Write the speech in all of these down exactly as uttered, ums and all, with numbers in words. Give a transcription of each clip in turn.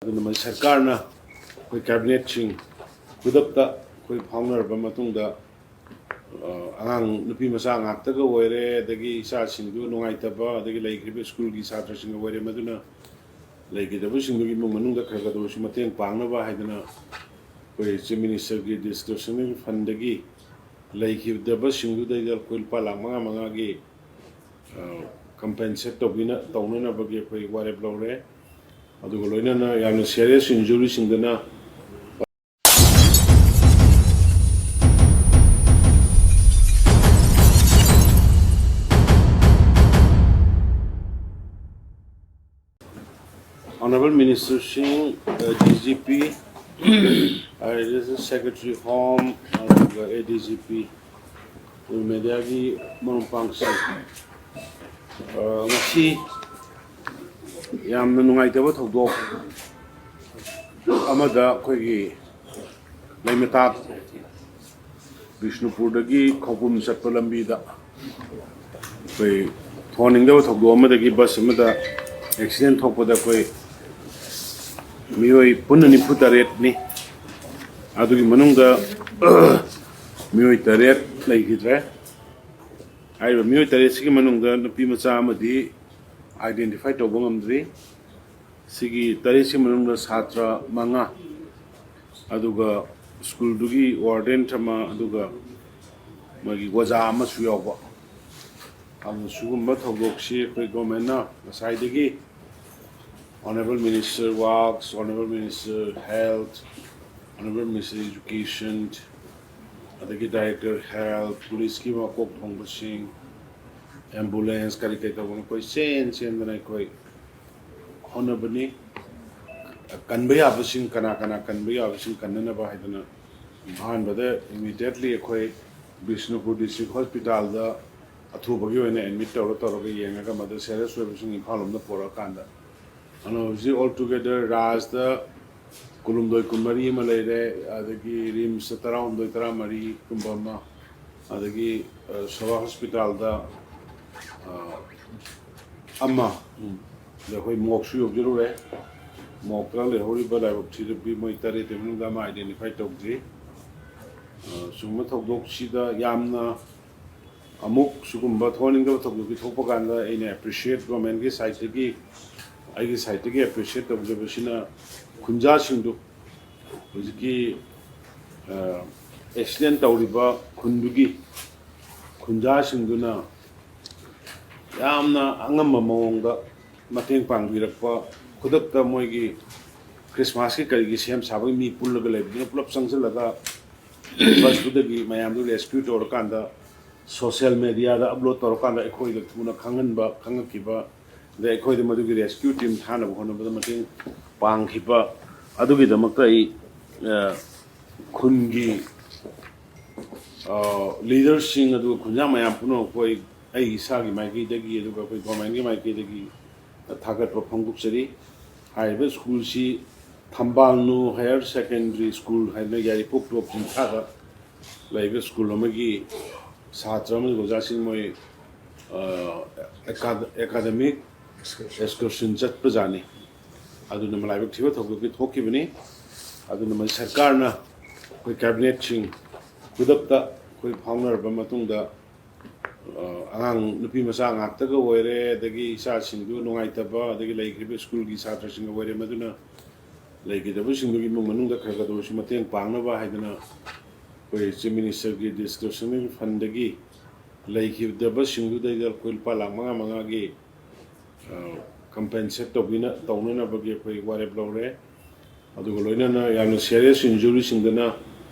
ꯑꯗꯨꯅ ꯃꯁꯤ ꯁꯔꯀꯥꯔꯅ ꯑꯩꯈꯣꯏ ꯀꯦꯕꯤꯅꯦꯠꯁꯤꯡ ꯈꯨꯗꯛꯇ ꯑꯩꯈꯣꯏ ꯐꯥꯎꯅꯔꯕ ꯃꯇꯨꯡꯗ, ꯑ, ꯑꯉꯥꯡ ꯅꯨꯄꯤ ꯃꯆꯥ ꯉꯥꯛꯇꯒ ꯑꯣꯏꯔꯦ, ꯑꯗꯒꯤ ꯏꯆꯥꯁꯤꯡꯗꯨ ꯅꯨꯡꯉꯥꯏꯇꯕ, ꯑꯗꯒꯤ ꯂꯩꯈ꯭ꯔꯤꯕ ꯁ꯭ꯀꯨꯜꯒꯤ ꯁꯥꯇ꯭ꯔꯁꯤꯡꯒ ꯑꯣꯏꯔꯦ, ꯃꯗꯨꯅ ꯂꯩꯈꯤꯗꯕꯁꯤꯡꯗꯨꯒꯤ ꯏꯃꯨꯡ ꯃꯅꯨꯡꯗ ꯈꯔ ꯈꯔꯗ ꯑꯣꯏꯔꯁꯨ ꯃꯇꯦꯡ ꯄꯥꯡꯅꯕ ꯍꯥꯏꯗꯅ ꯑꯩꯈꯣꯏ Chief Ministerꯒꯤ Discretionary Fundꯗꯒꯤ ꯂꯩꯈꯤꯗꯕꯁꯤꯡꯗꯨꯗꯩꯗ ꯑꯩꯈꯣꯏ ꯂꯨꯄꯥ ꯂꯥꯈ ꯃꯉꯥ ꯃꯉꯥꯒꯤ, ꯑ, compensate ꯇꯧꯕꯤꯅ-, ꯇꯧꯅꯅꯕꯒꯤ ꯑꯩꯈꯣꯏ ꯋꯥꯔꯦꯞ ꯂꯧꯔꯦ꯫ ꯑꯗꯨꯒ ꯂꯣꯏꯅꯅ ꯌꯥꯝꯅ serious injuryꯁꯤꯡꯗꯅ Honourable Ministerꯁꯤꯡ, ꯑ, D G P, ꯑꯗꯨꯗꯒꯤ Secretary Home, ꯑꯗꯨꯒ A D G P, ꯑꯗꯨꯒ mediaꯒꯤ ꯃꯔꯨꯞ ꯃꯄꯥꯡꯁꯤꯡ, ꯑ, ꯉꯁꯤ ꯌꯥꯝꯅ ꯅꯨꯡꯉꯥꯏꯇꯕ ꯊꯧꯗꯣꯛ ꯑꯃꯗ ꯑꯩꯈꯣꯏꯒꯤ ꯂꯩꯃꯇꯥꯛ ꯕꯤꯁꯅꯨꯄꯨꯔꯗꯒꯤ ꯈꯧꯄꯨꯝ ꯆꯠꯄ ꯂꯝꯕꯤꯗ ꯑꯩꯈꯣꯏ ꯊꯣꯟꯅꯤꯡꯗꯕ ꯊꯧꯗꯣꯛ ꯑꯃꯗꯒꯤ bus ꯑꯃꯗ accident ꯊꯣꯛꯄꯗ ꯑꯩꯈꯣꯏ ꯃꯤꯑꯣꯏ ꯄꯨꯟꯅ ꯅꯤꯐꯨ ꯇꯔꯦꯠꯅꯤ꯫ ꯑꯗꯨꯒꯤ ꯃꯅꯨꯡꯗ ꯃꯤꯑꯣꯏ ꯇꯔꯦꯠ ꯂꯩꯈꯤꯗ꯭ꯔꯦ꯫ ꯍꯥꯏꯔꯤꯕ ꯃꯤꯑꯣꯏ ꯇꯔꯦꯠꯁꯤꯒꯤ ꯃꯅꯨꯡꯗ ꯅꯨꯄꯤ ꯃꯆꯥ ꯑꯃꯗꯤ identify ꯇꯧꯕ ꯉꯝꯗ꯭ꯔꯤ꯫ ꯁꯤꯒꯤ ꯇꯔꯦꯠꯁꯤ ꯃꯅꯨꯡꯗ ꯁꯥꯇ꯭ꯔ ꯃꯉꯥ, ꯑꯗꯨꯒ ꯁ꯭ꯀꯨꯜꯗꯨꯒꯤ warden ꯑꯃ, ꯑꯗꯨꯒ ꯃꯣꯏꯒꯤ ꯑꯣꯖꯥ ꯑꯃꯁꯨ ꯌꯥꯎꯕ꯫ ꯑꯗꯨꯅ ꯁꯤꯒꯨꯝꯕ ꯊꯧꯗꯣꯛꯁꯤ ꯑꯩꯈꯣꯏ governmentꯅ ꯉꯁꯥꯏꯗꯒꯤ Honourable Minister Works, Honourable Minister Health, Honourable Minister Education, ꯑꯗꯒꯤ Director Health, policeꯀꯤ ꯃꯀꯣꯛ ꯊꯣꯡꯕꯁꯤꯡ, ambulance ꯀꯔꯤ ꯀꯔꯤ ꯇꯧꯕꯅꯣ, ꯑꯩꯈꯣꯏ ꯆꯦꯟ ꯆꯦꯟꯗꯅ ꯑꯩꯈꯣꯏ ꯍꯣꯠꯅꯕꯅꯤ꯫ ꯀꯟꯕ ꯌꯥꯕꯁꯤꯡ, ꯀꯅꯥ ꯀꯅꯥ ꯀꯟꯕ ꯌꯥꯕꯁꯤꯡ ꯀꯟꯅꯅꯕ ꯍꯥꯏꯗꯅ ꯑꯍꯥꯟꯕꯗ immediately ꯑꯩꯈꯣꯏ ꯕꯤꯁꯅꯨꯄꯨꯔ District Hospitalꯗ ꯑꯊꯨꯕꯒꯤ ꯑꯣꯏꯅ admit ꯇꯧꯔ ꯇꯧꯔꯒ ꯌꯦꯡꯉꯒ ꯃꯗꯨ serious ꯑꯣꯏꯕꯁꯤꯡ ꯏꯝꯐꯥꯜ ꯂꯣꯝꯗ ꯄꯨꯔꯛꯑꯀꯥꯟꯗ, ꯑꯗꯨꯅ ꯍꯧꯖꯤꯛ altogether ꯔꯥꯖꯗ ꯀꯨꯟꯍꯨꯝꯗꯣꯏ ꯀꯨꯟꯃꯔꯤ ꯑꯃ ꯂꯩꯔꯦ, ꯑꯗꯒꯤ ꯔꯤꯝꯁꯇ ꯇꯔꯥꯍꯨꯝꯗꯣꯏ ꯇꯔꯥꯃꯔꯤꯒꯨꯝꯕ ꯑꯃ, ꯑꯗꯒꯤ, ꯑ, ꯁꯣꯚꯥ ꯍꯣꯁꯄꯤꯇꯥꯜꯗ, ꯑ, ꯑꯃ, ꯎꯝ, ꯑꯗ ꯑꯩꯈꯣꯏ ꯃꯣꯛꯁꯨ ꯌꯧꯖꯔꯨꯔꯦ꯫ ꯃꯣꯛꯇ ꯂꯩꯍꯧꯔꯤꯕ ꯂꯥꯏꯕꯛ ꯊꯤꯔꯕꯤ ꯃꯣꯏ ꯇꯔꯦꯠꯀꯤ ꯃꯅꯨꯡꯗ ꯑꯃ identify ꯇꯧꯗ꯭ꯔꯤ꯫ ꯑ, ꯁꯨꯝꯕ ꯊꯧꯗꯣꯛꯁꯤꯗ ꯌꯥꯝꯅ ꯑꯃꯨꯛ ꯁꯤꯒꯨꯝꯕ ꯊꯣꯛꯍꯟꯅꯤꯡꯗꯕ ꯊꯧꯗꯣꯛꯇꯤ ꯊꯣꯛꯄ ꯀꯥꯟꯗ ꯑꯩꯅ appreciate, governmentꯀꯤ sideꯇꯒꯤ, ꯑꯩꯒꯤ sideꯇꯒꯤ appreciate ꯇꯧꯖꯕꯁꯤꯅ ꯈꯨꯟꯖꯥꯁꯤꯡꯗꯨ, ꯍꯧꯖꯤꯛꯀꯤ, ꯑ, accident ꯇꯧꯔꯤꯕ ꯈꯨꯟꯗꯨꯒꯤ ꯈꯨꯟꯖꯥꯁꯤꯡꯗꯨꯅ ꯌꯥꯝꯅ ꯑꯉꯝꯕ ꯃꯑꯣꯡꯗ ꯃꯇꯦꯡ ꯄꯥꯡꯕꯤꯔꯛꯄ, ꯈꯨꯗꯛꯇ ꯃꯣꯏꯒꯤ Christmasꯀꯤ ꯀꯔꯤꯒꯤ ꯁꯦꯝ ꯁꯥꯕꯒꯤ ꯃꯤ ꯄꯨꯜꯂꯒ ꯂꯩꯕꯗꯨꯅ ꯄꯨꯂꯞ ꯆꯪꯁꯤꯜꯂꯒ busꯇꯨꯗꯒꯤ ꯃꯌꯥꯝꯗꯨ rescue ꯇꯧꯔꯀꯥꯟꯗ social mediaꯗ upload ꯇꯧꯔꯀꯥꯟꯗ ꯑꯩꯈꯣꯏꯗ ꯊꯨꯅ ꯈꯪꯍꯟꯕ, ꯈꯪꯉꯛꯈꯤꯕ, ꯑꯗꯩ ꯑꯩꯈꯣꯏꯗ ꯃꯗꯨꯒꯤ rescue team ꯊꯥꯅꯕ ꯍꯣꯠꯅꯕꯗ ꯃꯇꯦꯡ ꯄꯥꯡꯈꯤꯕ, ꯑꯗꯨꯒꯤꯗꯃꯛꯇ ꯑꯩ, ꯑ, ꯈꯨꯟꯒꯤ, ꯑ, leaderꯁꯤꯡ ꯑꯗꯨꯒ ꯈꯨꯟꯖꯥ ꯃꯌꯥꯝ ꯄꯨꯝꯅꯃꯛꯄꯨ ꯑꯩ, ꯑꯩ ꯏꯁꯥꯒꯤ ꯃꯥꯏꯀꯩꯗꯒꯤ ꯑꯗꯨꯒ ꯑꯩꯈꯣꯏ governmentꯀꯤ ꯃꯥꯏꯀꯩꯗꯒꯤ ꯊꯥꯒꯠꯄ ꯐꯣꯡꯗꯣꯛꯆꯔꯤ꯫ ꯍꯥꯏꯔꯤꯕ ꯁ꯭ꯀꯨꯜꯁꯤ ꯊꯝꯕꯥꯜꯅꯨ Higher Secondary School ꯍꯥꯏꯅ ꯌꯥꯏꯔꯤꯄꯣꯛ ꯇꯣꯞ ꯆꯤꯡꯊꯥꯗ ꯂꯩꯕ ꯁ꯭ꯀꯨꯜ ꯑꯃꯒꯤ ꯁꯥꯇ꯭ꯔ ꯑꯃꯗꯤ ꯑꯣꯖꯥꯁꯤꯡ ꯃꯣꯏ, ꯑ, ꯑꯦꯀꯥꯗ-, academic excursion ꯆꯠꯄꯖꯥꯠꯅꯤ꯫ ꯑꯗꯨꯅ ꯃ-, ꯂꯥꯏꯕꯛ ꯊꯤꯕ ꯊꯧꯗꯣꯛꯇꯤ ꯊꯣꯛꯈꯤꯕꯅꯤ꯫ ꯑꯗꯨꯅ ꯃꯁꯤ ꯁꯔꯀꯥꯔꯅ ꯑꯩꯈꯣꯏ cabinetꯁꯤꯡ ꯈꯨꯗꯛꯇ ꯑꯩꯈꯣꯏ ꯐꯥꯎꯅꯔꯕ ꯃꯇꯨꯡꯗ, ꯑ, ꯑꯉꯥꯡ ꯅꯨꯄꯤ ꯃꯆꯥ ꯉꯥꯛꯇꯒ ꯑꯣꯏꯔꯦ, ꯑꯗꯒꯤ ꯏꯆꯥꯁꯤꯡꯗꯨ ꯅꯨꯡꯉꯥꯏꯇꯕ, ꯑꯗꯒꯤ ꯂꯩꯈ꯭ꯔꯤꯕ ꯁ꯭ꯀꯨꯜꯒꯤ ꯁꯥꯇ꯭ꯔꯁꯤꯡꯒ ꯑꯣꯏꯔꯦ, ꯃꯗꯨꯅ ꯂꯩꯈꯤꯗꯕꯁꯤꯡꯗꯨꯒꯤ ꯏꯃꯨꯡ ꯃꯅꯨꯡꯗ ꯈꯔ ꯈꯔꯗ ꯑꯣꯏꯔꯁꯨ ꯃꯇꯦꯡ ꯄꯥꯡꯅꯕ ꯍꯥꯏꯗꯅ ꯑꯩꯈꯣꯏ Chief Ministerꯒꯤ Discretionary Fundꯗꯒꯤ ꯂꯩꯈꯤꯗꯕꯁꯤꯡꯗꯨꯗꯩꯗ ꯑꯩꯈꯣꯏ ꯂꯨꯄꯥ ꯂꯥꯈ ꯃꯉꯥ ꯃꯉꯥꯒꯤ, ꯑ, compensate ꯇꯧꯕꯤꯅ-, ꯇꯧꯅꯅꯕꯒꯤ ꯑꯩꯈꯣꯏ ꯋꯥꯔꯦꯞ ꯂꯧꯔꯦ꯫ ꯑꯗꯨꯒ ꯂꯣꯏꯅꯅ ꯌꯥꯝꯅ serious injuryꯁꯤꯡꯗꯅ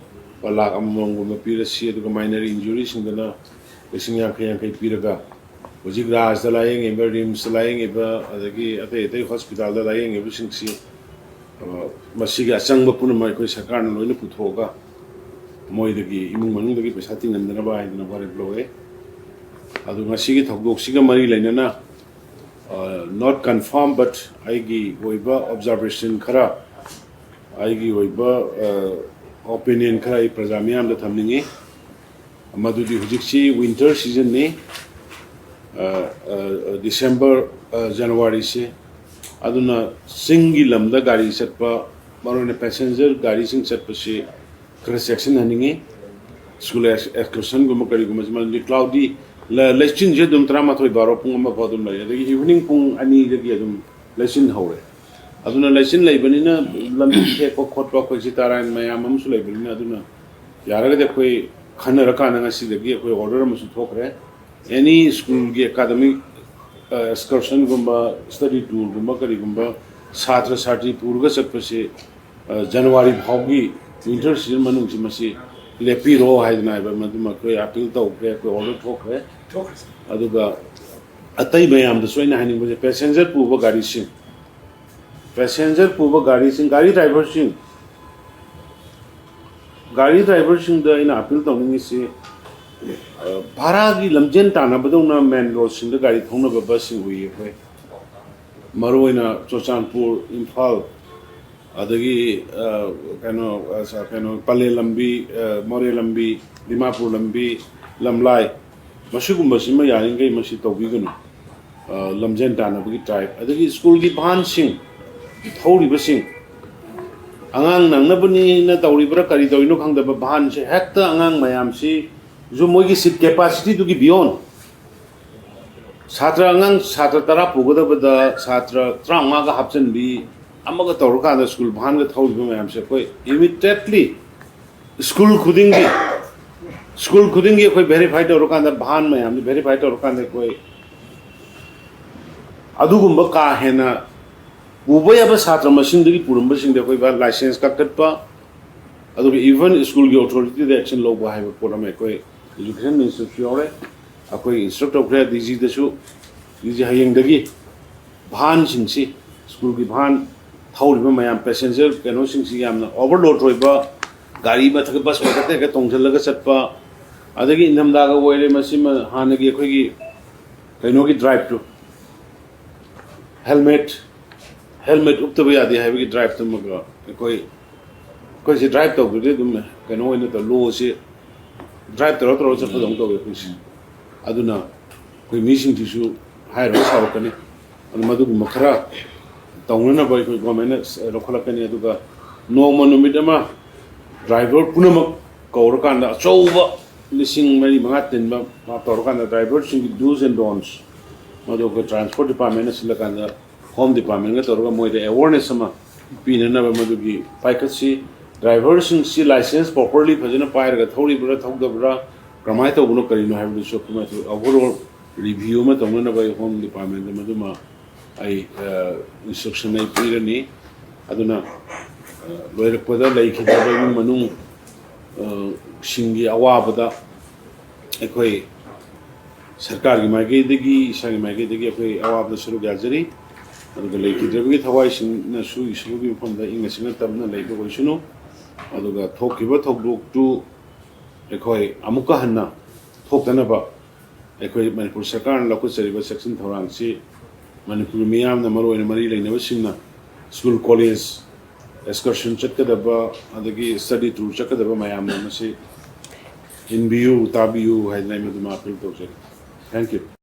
ꯂꯨꯄꯥ ꯂꯥꯈ ꯑꯃꯃꯝꯒꯨꯝꯕ ꯄꯤꯔꯁꯤ, ꯑꯗꯨꯒ minor injuryꯁꯤꯡꯗꯅ ꯂꯤꯁꯤꯡ ꯌꯥꯡꯈꯩ ꯌꯥꯡꯈꯩ ꯄꯤꯔꯒ ꯍꯧꯖꯤꯛ ꯔꯥꯖꯇ ꯂꯥꯌꯦꯡꯉꯤꯕ, RIMSꯇ ꯂꯥꯌꯦꯡꯉꯤꯕ, ꯑꯗꯒꯤ ꯑꯇꯩ ꯑꯇꯩ hospitalꯗ ꯂꯥꯌꯦꯡꯉꯤꯕꯁꯤꯡꯁꯤ, ꯑ, ꯃꯁꯤꯒꯤ ꯑꯆꯪꯕ ꯄꯨꯝꯅꯃꯛ ꯑꯩꯈꯣꯏ ꯁꯔꯀꯥꯔꯅ ꯂꯣꯏꯅ ꯄꯨꯊꯣꯛꯑꯒ ꯃꯣꯏꯗꯒꯤ, ꯏꯃꯨꯡ ꯃꯅꯨꯡꯗꯒꯤ ꯄꯩꯁꯥ ꯇꯤꯡꯍꯟꯗꯅꯕ ꯍꯥꯏꯗꯅ ꯋꯥꯔꯦꯞ ꯂꯧꯔꯦ꯫ ꯑꯗꯨ ꯉꯁꯤꯒꯤ ꯊꯧꯗꯣꯛꯁꯤꯒ ꯃꯔꯤ ꯂꯩꯅꯅ, ꯑ, not confirm but ꯑꯩꯒꯤ ꯑꯣꯏꯕ observation ꯈꯔ, ꯑꯩꯒꯤ ꯑꯣꯏꯕ, ꯑ, opinion ꯈꯔ ꯑꯩ ꯄ꯭ꯔꯖꯥ ꯃꯤꯌꯥꯝꯗ ꯊꯝꯅꯤꯡꯉꯤ꯫ ꯃꯗꯨꯗꯤ ꯍꯧꯖꯤꯛꯁꯤ winter seasonꯅꯤ, ꯑ, ꯑ, December, ꯑ, Januaryꯁꯤ꯫ ꯑꯗꯨꯅ ꯆꯤꯡꯒꯤ ꯂꯝꯗ ꯒꯥꯔꯤ ꯆꯠꯄ, ꯃꯔꯨꯑꯣꯏꯅ passenger ꯒꯥꯔꯤꯁꯤꯡ ꯆꯠꯄꯁꯤ ꯈꯔ ꯆꯦꯛꯁꯤꯟꯍꯟꯅꯤꯡꯉꯤ꯫ School excursion ꯒꯨꯝꯕ ꯀꯔꯤꯒꯨꯝꯕꯁꯤ, ꯃꯔꯝꯗꯤ cloudy, ꯂꯩꯆꯤꯟꯁꯦ ꯑꯗꯨꯝ ꯇꯔꯥꯃꯥꯊꯣꯏ ꯕꯥꯔꯣ ꯄꯨꯡ ꯑꯃ ꯐꯥꯎ ꯑꯗꯨꯝ ꯂꯩ, ꯑꯗꯒꯤ evening ꯄꯨꯡ ꯑꯅꯤꯗꯒꯤ ꯑꯗꯨꯝ ꯂꯩꯆꯤꯟ ꯍꯧꯔꯦ꯫ ꯑꯗꯨꯅ ꯂꯩꯆꯤꯟ ꯂꯩꯕꯅꯤꯅ ꯂꯝꯕꯤ ꯊꯦꯛꯄ ꯈꯣꯠꯄ, ꯑꯩꯈꯣꯏ ꯁꯤꯇꯥꯔꯥꯏꯟ ꯃꯌꯥꯝ ꯑꯃꯁꯨ ꯂꯩꯕꯅꯤꯅ, ꯑꯗꯨꯅ ꯌꯥꯔꯒꯗꯤ ꯑꯩꯈꯣꯏ ꯈꯟꯅꯔꯀꯥꯟꯗ ꯉꯁꯤꯗꯒꯤ ꯑꯩꯈꯣꯏ order ꯑꯃꯁꯨ ꯊꯣꯛꯈ꯭ꯔꯦ꯫ Any school ꯒꯤ academic excursion ꯒꯨꯝꯕ, study tour ꯒꯨꯝꯕ, ꯀꯔꯤꯒꯨꯝꯕ ꯁꯥꯇ꯭ꯔ ꯁꯥꯇ꯭ꯔꯤ ꯄꯨꯔꯒ ꯆꯠꯄꯁꯤ January ꯐꯥꯎꯒꯤ winter season ꯃꯅꯨꯡꯁꯤ ꯃꯁꯤ ꯂꯦꯞꯄꯤꯔꯣ ꯍꯥꯏꯗꯅ ꯍꯥꯏꯕ, ꯃꯗꯨꯃ ꯑꯩꯈꯣꯏ appeal ꯇꯧꯈ꯭ꯔꯦ, ꯑꯩꯈꯣꯏ order ꯊꯣꯛꯈ꯭ꯔꯦ꯫ ꯑꯗꯨꯒ ꯑꯇꯩ ꯃꯌꯥꯝꯗꯁꯨ ꯑꯩꯅ ꯍꯥꯏꯅꯤꯡꯕꯁꯦ, passenger ꯄꯨꯕ ꯒꯥꯔꯤꯁꯤꯡ, passenger ꯄꯨꯕ ꯒꯥꯔꯤꯁꯤꯡ, ꯒꯥꯔꯤ driver ꯁꯤꯡ, ꯒꯥꯔꯤ driver ꯁꯤꯡꯗ ꯑꯩꯅ appeal ꯇꯧꯅꯤꯡꯉꯤꯁꯤ, ꯚꯔꯥꯒꯤ ꯂꯝꯖꯦꯟ ꯇꯥꯟꯅꯕꯗꯧꯅ main road ꯁꯤꯡꯗ ꯒꯥꯔꯤ ꯊꯧꯅꯕ bus ꯁꯤꯡ ꯎꯏ ꯑꯩꯈꯣꯏ꯫ ꯃꯔꯨꯑꯣꯏꯅ ꯆꯨꯔꯆꯥꯟꯄꯨꯔ, ꯏꯝꯐꯥꯜ, ꯑꯗꯒꯤ ꯀꯩꯅꯣ ꯀꯩꯅꯣ ꯄꯂꯦꯜ ꯂꯝꯕꯤ, ꯃꯣꯔꯦ ꯂꯝꯕꯤ, ꯗꯤꯃꯥꯄꯨꯔ ꯂꯝꯕꯤ, ꯂꯝꯂꯥꯏ, ꯃꯁꯤꯒꯨꯝꯕꯁꯤꯃ ꯌꯥꯔꯤꯈꯩ ꯃꯁꯤ ꯇꯧꯕꯤꯒꯅꯨ꯫ ꯂꯝꯖꯦꯟ ꯇꯥꯟꯅꯕꯒꯤ drive, ꯑꯗꯒꯤ school ꯒꯤ van ꯁꯤꯡ ꯊꯧꯔꯤꯕꯁꯤꯡ, ꯑꯉꯥꯡ ꯅꯪꯅꯕꯅꯤꯅ ꯇꯧꯔꯤꯕ꯭ꯔꯥ ꯀꯔꯤ ꯇꯧꯔꯤꯅꯣ ꯈꯪꯗꯕ, van ꯁꯦ ꯍꯦꯛꯇ ꯑꯉꯥꯡ ꯃꯌꯥꯝꯁꯤꯁꯨ ꯃꯣꯏꯒꯤ seat capacity ꯗꯨꯒꯤ beyond, ꯁꯥꯇ꯭ꯔ ꯑꯉꯥꯡ ꯁꯥꯇ꯭ꯔ ꯇꯔꯥ ꯄꯨꯒꯗꯕꯗ ꯁꯥꯇ꯭ꯔ ꯇꯔꯥꯃꯉꯥꯒ ꯍꯥꯞꯆꯤꯟꯕꯤ, ꯑꯃꯒ ꯇꯧꯔꯀꯥꯟꯗ school van ꯒ ꯊꯧꯔꯤꯕ ꯃꯌꯥꯝꯁꯦ ꯑꯩꯈꯣꯏ immediately school ꯈꯨꯗꯤꯡꯒꯤ, school ꯈꯨꯗꯤꯡꯒꯤ ꯑꯩꯈꯣꯏ verify ꯇꯧꯔꯀꯥꯟꯗ van ꯃꯌꯥꯝꯗꯨ verify ꯇꯧꯔꯀꯥꯟꯗ ꯑꯩꯈꯣꯏ ꯑꯗꯨꯒꯨꯝꯕ ꯀꯥ ꯍꯦꯟꯅ ꯄꯨꯕ ꯌꯥꯕ ꯁꯥꯇ꯭ꯔ ꯃꯁꯤꯡꯗꯒꯤ ꯄꯨꯔꯝꯕꯁꯤꯡꯗ ꯑꯩꯈꯣꯏ licence ꯀꯛꯊꯠꯄ, ꯑꯗꯨꯒ even school ꯒꯤ authority ꯗ action ꯂꯧꯕ ꯍꯥꯏꯕ ꯄꯣꯠ ꯑꯃ ꯑꯩꯈꯣꯏ education minister ꯁꯨ ꯌꯥꯎꯔꯦ, ꯑꯩꯈꯣꯏ instruct ꯇꯧꯈ꯭ꯔꯦ D G ꯗꯁꯨ꯫ D G ꯍꯌꯦꯡꯗꯒꯤ van ꯁꯤꯡꯁꯤ, school ꯒꯤ van ꯊꯧꯔꯤꯕ ꯃꯌꯥꯝ passenger ꯀꯩꯅꯣꯁꯤꯡꯁꯤ ꯌꯥꯝꯅ overload ꯑꯣꯏꯕ, ꯒꯥꯔꯤ ꯃꯊꯛꯇ bus ꯃꯊꯛꯇ ꯍꯦꯛꯇ ꯇꯣꯡꯁꯤꯜꯂꯒ ꯆꯠꯄ, ꯑꯗꯒꯤ ꯏꯪꯊꯝꯊꯥꯒ ꯑꯣꯏꯔꯦ, ꯃꯁꯤꯃ ꯍꯥꯟꯅꯒꯤ ꯑꯩꯈꯣꯏꯒꯤ ꯀꯩꯅꯣꯒꯤ drive ꯇꯨ, helmet, helmet ꯎꯞꯇꯕ ꯌꯥꯗꯦ ꯍꯥꯏꯕꯒꯤ drive ꯇꯨꯃꯒ ꯑꯩꯈꯣꯏ, ꯑꯩꯈꯣꯏꯁꯦ drive ꯇꯧꯗ꯭ꯔꯗꯤ ꯑꯗꯨꯝ ꯀꯩꯅꯣ ꯑꯣꯏꯅ ꯇꯧ, law ꯁꯦ drive ꯇꯧꯔ ꯇꯧꯔ ꯆꯠꯄꯗꯧꯅ ꯇꯧꯋꯦ ꯑꯩꯈꯣꯏꯁꯦ꯫ ꯑꯗꯨꯅ ꯑꯩꯈꯣꯏ ꯃꯤꯁꯤꯡꯁꯤꯁꯨ ꯍꯥꯏꯔꯨꯔ ꯁꯥꯎꯔꯛꯀꯅꯤ꯫ ꯑꯗꯨ ꯃꯗꯨꯒꯨꯝꯕ ꯈꯔ ꯇꯧꯅꯅꯕ ꯑꯩꯈꯣꯏ ꯒꯣꯔꯃꯦꯟꯅ ꯂꯧꯈꯠꯂꯛꯀꯅꯤ꯫ ꯑꯗꯨꯒ ꯅꯣꯡꯃ ꯅꯨꯃꯤꯠ ꯑꯃ ꯗ꯭ꯔꯥꯏꯚꯔ ꯄꯨꯝꯅꯃꯛ ꯀꯧꯔꯀꯥꯟꯗ, ꯑꯆꯧꯕ ꯂꯤꯁꯤꯡ ꯃꯔꯤ ꯃꯉꯥ ꯇꯤꯟꯕ ꯇꯧꯔꯀꯥꯟꯗ, ꯗ꯭ꯔꯥꯏꯚꯔꯁꯤꯡꯒꯤ do's and don'ts ꯃꯗꯨ ꯑꯩꯈꯣꯏ ꯇ꯭ꯔꯥꯟꯁꯄꯣꯔꯠ ꯗꯤꯄꯥꯔꯠꯃꯦꯟꯅ ꯁꯤꯜꯂꯀꯥꯟꯗ, ꯍꯣꯝ ꯗꯤꯄꯥꯔꯠꯃꯦꯟꯒ ꯇꯧꯔꯒ ꯃꯣꯏꯗ ꯑꯦꯋꯥꯔꯅꯦꯁ ꯑꯃ ꯄꯤꯅꯅꯕ ꯃꯗꯨꯒꯤ ꯄꯥꯏꯈꯠꯁꯤ꯫ ꯗ꯭ꯔꯥꯏꯚꯔꯁꯤꯡꯁꯤ ꯂꯥꯏꯁꯦꯟꯁ ꯄ꯭ꯔꯣꯄꯔꯂꯤ ꯐꯖꯅ ꯄꯥꯏꯔꯒ ꯊꯧꯔꯤꯕ꯭ꯔꯥ ꯊꯧꯗꯕ꯭ꯔꯥ, ꯀꯃꯥꯏꯅ ꯇꯧꯕꯅꯣ ꯀꯔꯤꯅꯣ ꯍꯥꯏꯕꯗꯨꯁꯨ ꯑꯩꯈꯣꯏ ꯃꯊꯛ ꯑꯣꯚꯔꯑꯣꯜ ꯔꯤꯚ꯭ꯌꯨ ꯑꯃ ꯇꯧꯅꯅꯕ ꯑꯩ ꯍꯣꯝ ꯗꯤꯄꯥꯔꯠꯃꯦꯟꯗ ꯃꯗꯨꯃ ꯑꯩ ꯏꯟꯁꯇ꯭ꯔꯛꯁꯟ ꯑꯩ ꯄꯤꯔꯅꯤ꯫ ꯑꯗꯨꯅ ꯑ, ꯂꯣꯏꯔꯛꯄꯗ ꯂꯩꯈꯤꯗ꯭ꯔꯕ ꯏꯃꯨꯡ ꯃꯅꯨꯡ ꯑ, ꯁꯤꯡꯒꯤ ꯑꯋꯥꯕꯗ ꯑꯩꯈꯣꯏ ꯁꯔꯀꯥꯔꯒꯤ ꯃꯥꯏꯀꯩꯗꯒꯤ, ꯏꯁꯥꯒꯤ ꯃꯥꯏꯀꯩꯗꯒꯤ ꯑꯩꯈꯣꯏ ꯑꯋꯥꯕꯗ ꯁꯔꯨꯛ ꯌꯥꯖꯔꯤ꯫ ꯑꯗꯨꯒ ꯂꯩꯈꯤꯗ꯭ꯔꯕꯒꯤ ꯊꯋꯥꯏꯁꯤꯡꯅꯁꯨ ꯏꯁꯣꯔꯒꯤ ꯃꯐꯝꯗ ꯏꯪꯅ ꯆꯤꯛꯅ ꯇꯞꯅ ꯂꯩꯕ ꯑꯣꯏꯁꯅꯨ꯫ ꯑꯗꯨꯒ ꯊꯣꯛꯈꯤꯕ ꯊꯧꯗꯣꯛꯇꯨ ꯑꯩꯈꯣꯏ ꯑꯃꯨꯛꯀ ꯍꯟꯅ ꯊꯣꯛꯇꯅꯕ ꯑꯩꯈꯣꯏ ꯃꯅꯤꯄꯨꯔ ꯁꯔꯀꯥꯔꯅ ꯂꯧꯈꯠꯆꯔꯤꯕ ꯆꯦꯛꯁꯤꯟ ꯊꯧꯔꯥꯡꯁꯤ ꯃꯅꯤꯄꯨꯔ ꯃꯤꯌꯥꯝꯅ, ꯃꯔꯨꯑꯣꯏꯅ ꯃꯔꯤ ꯂꯩꯅꯕꯁꯤꯡꯅ, ꯁ꯭ꯀꯨꯜ ꯀꯣꯂꯦꯖ ꯑꯦꯛꯁꯀꯔꯁꯟ ꯆꯠꯀꯗꯕ, ꯑꯗꯒꯤ ꯁ꯭ꯇꯗꯤ ꯇꯨꯔ ꯆꯠꯀꯗꯕ ꯃꯌꯥꯝꯅ ꯃꯁꯤ ꯏꯟꯕꯤꯌꯨ, ꯇꯥꯕꯤꯌꯨ ꯍꯥꯏꯗꯅ ꯑꯩ ꯃꯗꯨꯃ ꯑꯄꯤꯜ ꯇꯧꯖꯔꯤ꯫ Thank you꯫